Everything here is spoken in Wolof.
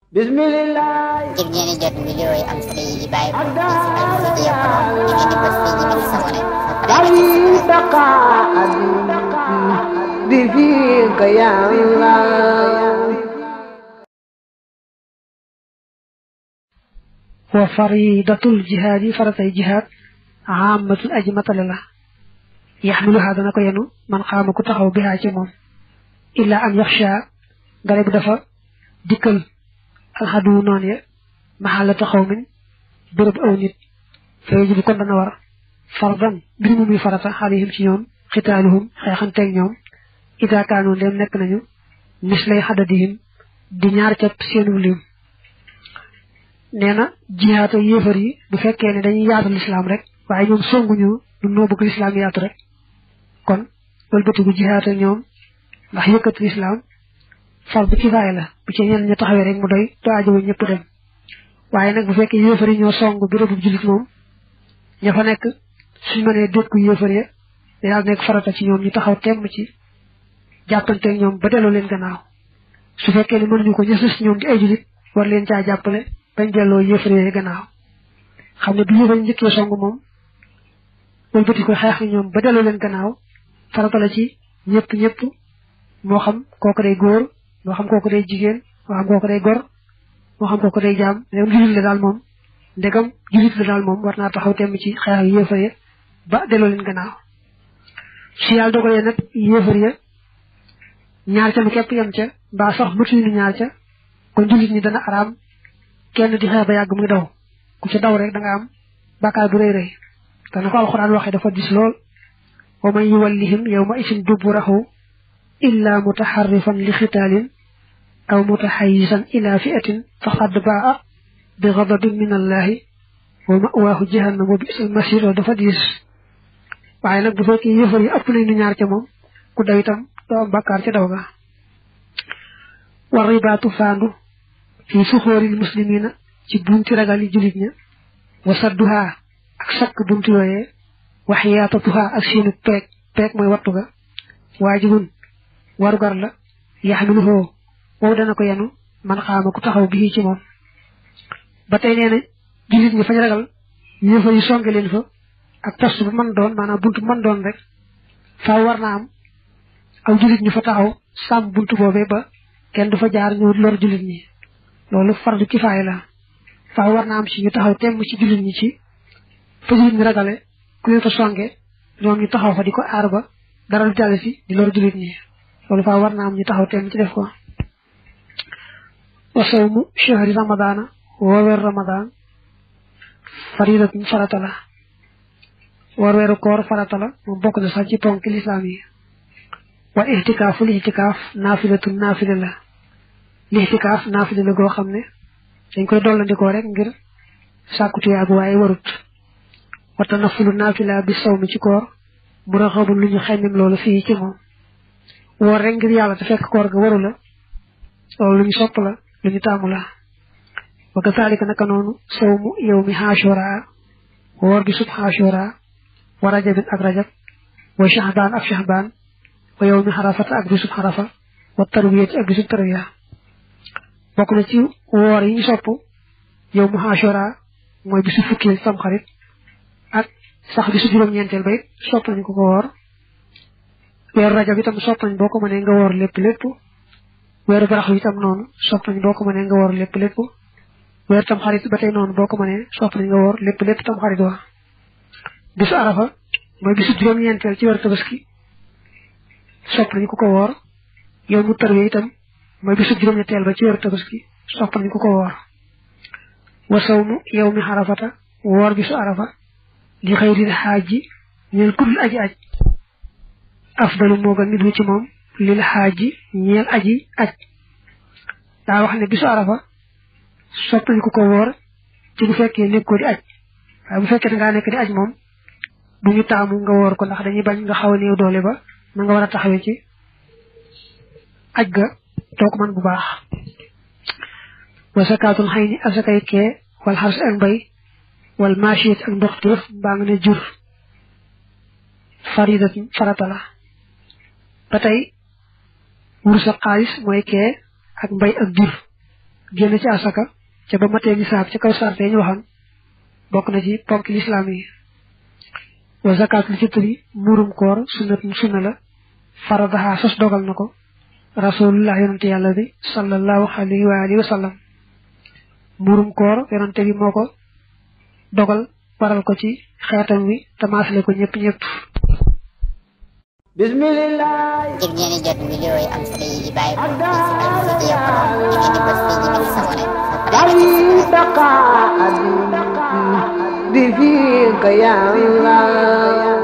Bismillah. ngir ngeen di jot vidéo yi am solo yi bàyyi ko ci Al-Mouridiyyah Pro da ngeen di bës fii ñu bind s'abonné بفيك يا الله وفريضة الجهاد فرط الجهاد عامة أجمة لله يحمل هذا نكو ينو من قام كتخو بها جموم إلا أن يخشى غريب دفا ديكل الحدو نوني محل تخوم برب أو نت فيجب كون دانا ور فرضا برمومي فرطا عليهم ci ñoom قتالهم xeexante ak ñoom إذا كانوا dem nek nañu mislay hadadihim di ñaar ci seenu lim neena jihaatu yéefar yi bu fekkee ne dañuy yaatal islam rek waaye ñoom songuñu du noo bëgg islam yaatu rek kon wëlbatiku jihaatu ñoom ndax yëkkati islam fal bu kifaaya la bu ci ñenn ñu taxawee rek mu doy to aajo ñëpp dem waaye nag bu fekkee yéefar yi ñoo songu bi rëbb julit moom ña fa nekk suñu mënee dékku yéefar ya daal nekk farata ci ñoom ñu taxaw temm ci jàppante ñoom ba delloo leen gannaaw su fekkee ne mënuñu ko ñësus ñoom di ay julit war leen caa jàppale bañ delloo yéefar yi gannaaw xam ne bu yéefar yi njëkkee song moom wëlbati ko xeex ñoom ba delloo leen gannaaw farata la ci ñëpp moo xam kooku day góor moo xam kooku day jigéen moo xam kooku day gor moo xam kooku day jaam ndegam julit la daal moom ndegam julit la daal moom war naa taxaw temm ci xeex yéefar yi ba delloo leen gannaaw si yàlla dogalee nag yéefar ya ñaar ca lu képp yem ca mbaa sax mëtuñu ñaar ca kon julit ñi dana araam kenn di xeex ba yàgg muy daw ku ci daw rek da nga am bàkkaar bu rëy rëy te na ko alxuraan waxee dafa dis lool wa man yuwallihim yawma isin duburahu illa mutaharrifan li xitaalin aw mutaxayisan ila fi'atin faqad baa bi ghadabin min allahi wa ma'waahu jahannam wa bi'sal masir dafa dis waaye nag bu fekkee yëfar yi ëpp nañu ñaar ca moom ku daw itam doo am bàkkaar ca daw ga war ribaatu faandu fi suxóoril muslimina ci bunti ragal yi julit ña wa sadduha ak sakk bunti yooyee wax yaatatuha ak seenu peeg mooy wattu ga waajibun warugar la yaxmiluhoo wow dana ko yenu man xaama ku taxaw bii ci moom ba tey nee na julit ñi fañ ragal yëfar yi songe leen fa ak poste bu mën doon maanaam buntu mën doon rek faaw war na am aw julit ñu fa taxaw sàmm buntu boobee ba kenn du fa jaar ñu lor julit ñi loolu fardu kifaaya la faaw war na am ci ñu taxaw temm ci julit ñi ci fa julit ñi ragale ku leen fa songe ñoom ñu taxaw fa di ko aar ba dara du jàll si di lor julit ñi loolu faaw war na am ñu taxaw temm ci def ko wa sawmu shahri ramadana wa weer ramadan faridatun farata la war weeru koor farata la moom bokk na sax ci ponk lislaam yi wa ihtikaafu ihtikaf naafilatun naafila la l'ihtikaaf naafila la goo xam ne dañ koy dollandikoo rek ngir sàkku tuyaab waaye warut wa tanafulu naafila bi sawmi ci koor mu raxabul lu ñu xemmem loolu fii ci moom woor rek ngir yàlla te fekk koor ga waru la loolu lu ñu sopp la lu ñu taamu la wa kazalika naka noonu sawmu yawmi ashura woor bi sub ashura wa rajabin ak rajab wa shahbaan ak shahbaan wa yawmi xarafata ak bisub xarafa wa tarwiyati ak bisub tarwiya bokk na ci woor yi ñu sopp yawmu ashura mooy bisu fukkeel sam xarit ak sax bisu juróom-ñeenteel ba it sopp nañ ko woor weeru rajab itam sopp nañ boo ko mënee nga woor lépp weeru baraxlu itam noonu sopp nañ boo ko mënee nga woor lépp weeru tam xarit ba tey noonu boo ko mënee sopp nañ nga woor lépp tam xarit wa bisu arafa mooy bisu juróom-ñeenteel ci weeru tabaski sopp nañu ko woor yow mu tarwee itam mooy bisu juróom-ñetteel ba ci weeru tabaski sopp nañu ko woor wa sawmu yow mi xarafata woor bisu arafa li xayril xaaji ñeel kudul aji aj afdalu moo gën nit ci moom lil xaaji ñeel aji aj daa wax ne bisu arafa sopp nañu ko woor ci bu fekkee nekkoo di aj waaye bu fekkee dangaa nekk di aj moom bu ñu taamu nga woor ko ndax dañuy bañ nga xaw a néew doole ba na nga war a taxawee ci aj ga doo ko mën bu baax wa sakaatul xëy ni asakay kee wal xars ak mbay wal machiet ak ndox tëf mbaa nga ne jur faridat farata la ba tey wurus ak xaalis mooy kee ak mbay ak jur génn ci asaka ca ba matee nisaab ca kaw sarte ñu waxoon bokk na ci ponk lislaam yi wa zakatul fitri murum koor sunnatun sunna la faradaha sos dogal na ko rasulullah yonante yàlla bi sallallahu alayhi wa alihi wa sallam murum koor yonante bi moo ko dogal waral ko ci xeetam wi tamaasale ko ñëpp bismillah ngir ngeen di jot vidéo yi am solo yi di bàyyi ko ci Al-Mouridiyyah ngeen di bës fii ñu sabone bi fiika ya Allah